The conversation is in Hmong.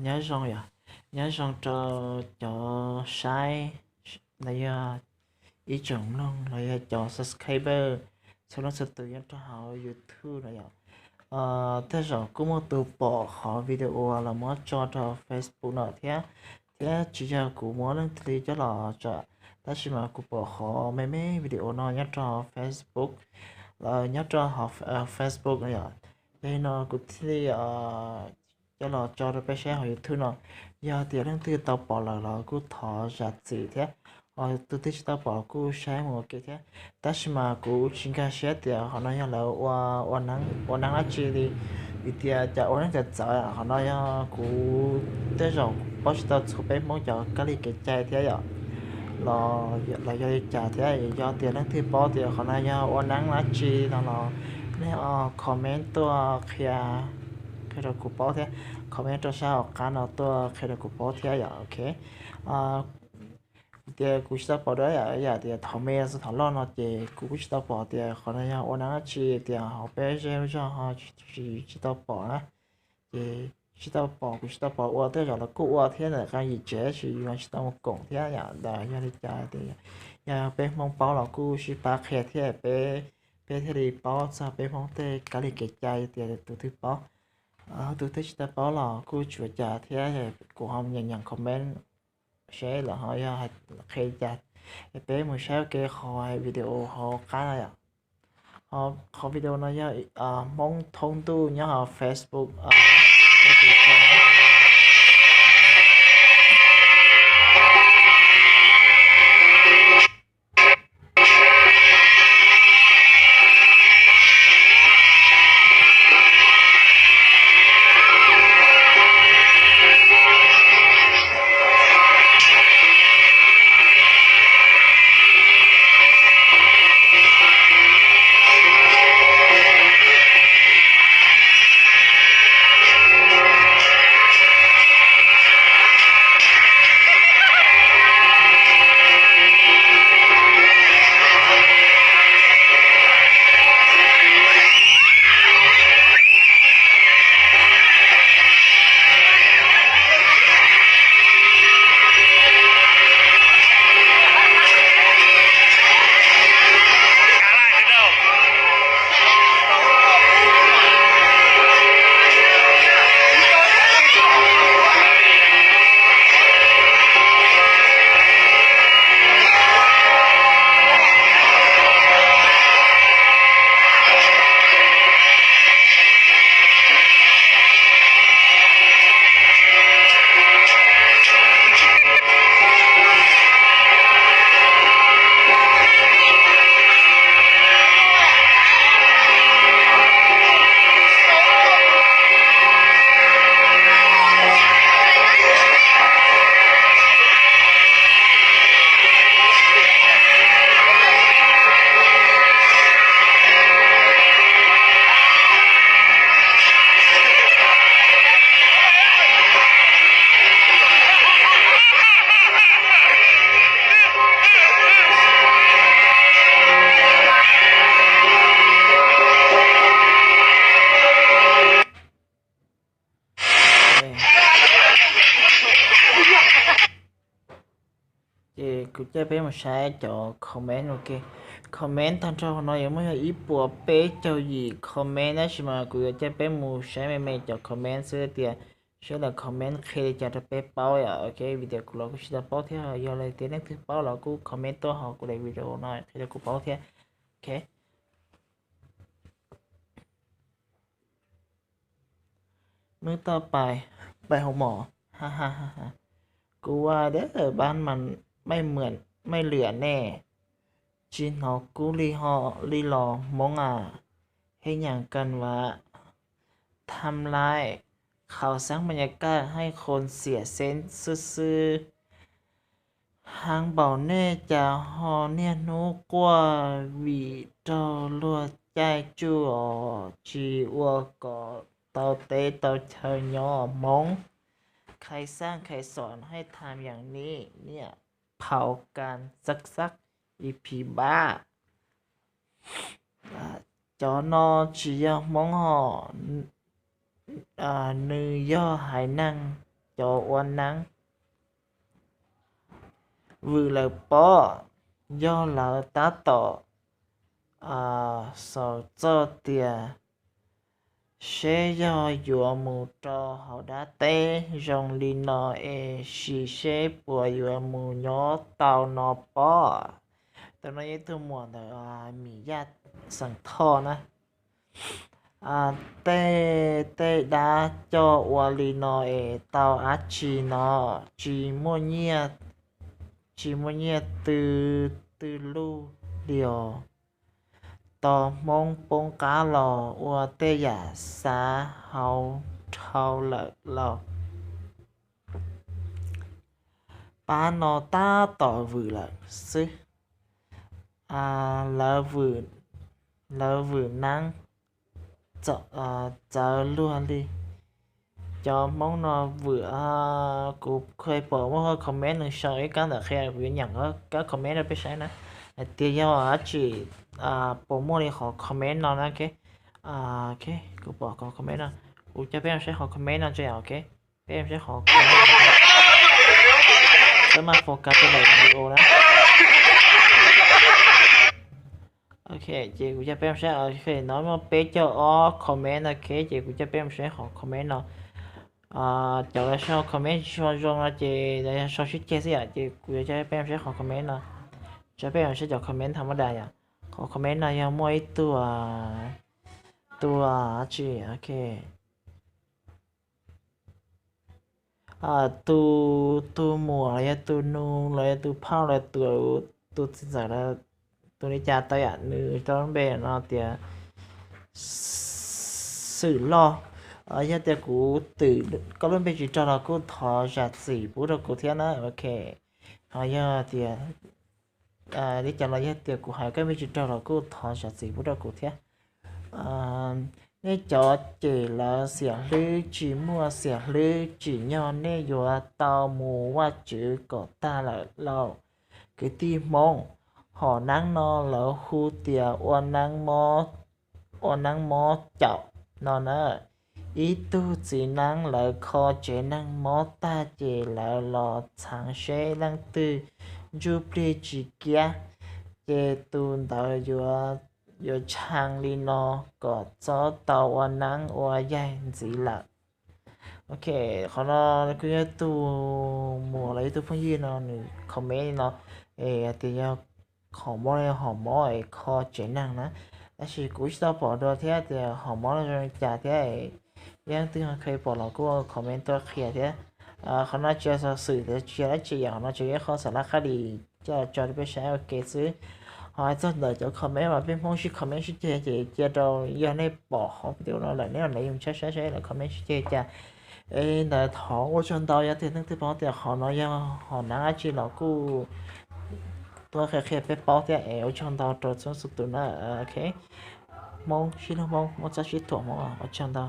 Nyob zoo yom, nyob zoo rau cov saib los yog ib tsoom mloog los yog cov subscriber txhua leej txhua tus nyob rau hauv YouTube no yom. Tej zaum kuj muaj tus pom qhov video los muab tso rau Facebook no thiab, thiab tsis yog kuv muab leej twg li coj los tso, tab sis mas kuv pom qhov me me video no nyob rau Facebook, nyob rau hauv Facebook no yom. Yog li no kuv thiaj li coj los tso rau peb saib hauv YouTube no. Yog tias leej twg tau pom lawm los kuj thov zam txim thiab, ho tus twg tsis tau pom kuj saib mus ua ke thiab. Tab sis mas kuv tsis nkag siab tias qhov no yog lawv ua, ua neeb dab tsi li, vim tias cas ua neeb txawv txawv. Qhov no yog kuv tej zaum paub tsis tau txhua peb Hmoob cov kab li kev cai thiab yom, los yog li cas thiab. Yog tias leej twg paub tias qhov no yog ua neeb dab tsi no los nej comment tuaj qhia, qhia rau kuv paub thiab. Comment rau sab hauv qab no tuaj qhia rau kuv paub thiab yom. Ok, tias kuv tsis tau pom dua yam tias thaum me xwb, thaum loj no ces kuv kuj tsis tau pom tias qhov no yog ua neeb dab tsi, tias hauv peb zej zog ho tsis tau pom na. Ces tsis tau pom, kuv tsis tau pom ua, tej zaum los kuj ua thiab ntawm qee yim tsev tab sis yus tsis tau mus koom thiab yom. Ntawd yog li cas tias yog peb Hmoob paub los kuj sib pab qhia thiab, peb, peb thiaj li paub txog peb Hmoob tej kab li kev cai tias tus twg paub, tus twg tsis tau paub los kuj tsuas cas thiab. Kuv ho nyeem nyeem comment seb lawv ho yog qhia li cas. Es peb mus saib ua ke qhov video hauv qab no yom. Qhov video no yog Hmoob thoob ntuj nyob hauv Facebook. Ces kuv caij peb mus saib cov comment ua ke. Comment tag nrho no yuav muaj yog ib puas peb caug yim comment, tab sis mas kuv yuav caij peb mus saib me me cov comment xwb tias seb lawv comment qhia li cas rau peb paub yom. Ok, vim tias kuv los kuj tsis tau paub thiab, yog tias leej twg paub los kuj comment tuaj hauv kuv daim video no qhia rau kuv paub thiab. Ok. Nws tau pais, pais hauv mom. Kuv ua dab ban mas mej lwam nej tsis hnov kub li ho li los Hmoob a, hej nyam kan vam tham laim khau xab npa nyas kaj hej khon xiam xeb xwb xwb. Haa npaum nej cas ho niaj hnub quaj vim raug luag caij tsuj os, tsis ua kom tau teb tau chaw nyob Hmoob. Khai xaj khai xom hej tham yam ni niam phau kan xab xab ib phim npab. Cov no tsis yog Hmoob hos, nws yog haiv neeg cov ua neeb vwm lawm pob. Yog lawv tab tom xaus txog tias seb yog yuav mus rau hauv dab teb zoo li no es sim seb puas yuav mus nyob tau no pob. Tam no yog ib tug muam ntawm Mim Yaj xeem Thoj na. Tej, tej dab coj ua li no es tau dab tsi no? Tsis muaj nyiaj, tsis muaj nyiaj twg twg luj li os. Tos Hmoob poob qab los ua tej yam xav hauv dhau lawm lauj. Pab no tab tom vwm lawm xwb. Lawv vwm neeb txawv luag li. Cov Hmoob no vwm, kuv kheev pom muaj comment nws sau ib kab ntawm qhia, kuv yuav nyeem kab comment rau peb saib na, hais tias yog dab tsi puas muaj li qhov comment no na. Ok, kuv pom qhov comment no, kuv coj peb mus saib qhov comment no tso, ok. Peb mus saib qhov comment, peb mam focus rau daim video na. Ok, ces kuv coj peb mus saib, ok, no muaj peb caug ob comment, ok, ces kuv coj peb mus saib qhov comment no. Cov lawv sau comment tsis tshua zoo no ces lawv sau sib ceg xwb yom, ces kuv yuav coj peb mus saib qhov comment no. Coj peb mus saib cov comment tham mab das yom. Qhov comment no yog muaj ib tug, tus, ok, tus, tus muam los yog tus nus los yog tus phauj los tus, tus txiv ntxawm, tus li cas tau yam nws rau lub npe no tias Xwm Loj. Yog tias kuv twm koj lub npe tsis raug los kuj thov zam txim pub rau kuv thiab na, ok. Ho yog tias li cas los yog tias kuv hais koj npe tsis raug los kuj thov zam txim pub rau kuv thiab. Nej cov cem lawv xiam hlwb tsis muaj xiam hlwb, tsim nyog nej yuav tau mus Vajtswv kom tag lawm lauj. Kwv tij Hmoob, hom neeb no lawv hu tias ua neeb mob caum no na. Ib tug txiv neeb lawv kho tsev neeg mob tag ces lawv los txheev seb leej twg ntsuj plig tsis kiab, ces tus ntawd yuav tshee li no kom txhob tau ua neeb ua yaig ntxiv lawm. Ok, qhov no kuj yog tus muam los yog tus phooj ywg no nws comment li no, es hais tias yog hom mob, hom mob es kho tsev neeg na. Tab sis kuv tsis tau pom dua thiab tias hom mob no zoo li cas thiab, yog leej twg ho kheev pom los kuj comment tuaj qhia thiab. Qhov no tsis yog xov xwm tias tsis yog dab tsi yom, qhov no tsuas yog ib qho xam lab qab dis coj tso rau peb saib ua ke xwb. Ho hais txog ntawm cov comment mas peb Hmoob sib comment sib ceg ces cia rau yog nej pom qhov video no lawm nej mam li mus saib saib saib lawv comment sib ceg cas. Es ntawd thov ua tsaug ntau, yog tias leej twg paub tias qhov no yog hom neeb dab tsi los kuj tuaj qhia qhia peb paub thiab es ua tsaug ntau rau txhua txhua tus na. Ok, Hmoob sib hlub Hmoob, Hmoob txhob sib thuam Hmoob, ua tsaug ntau.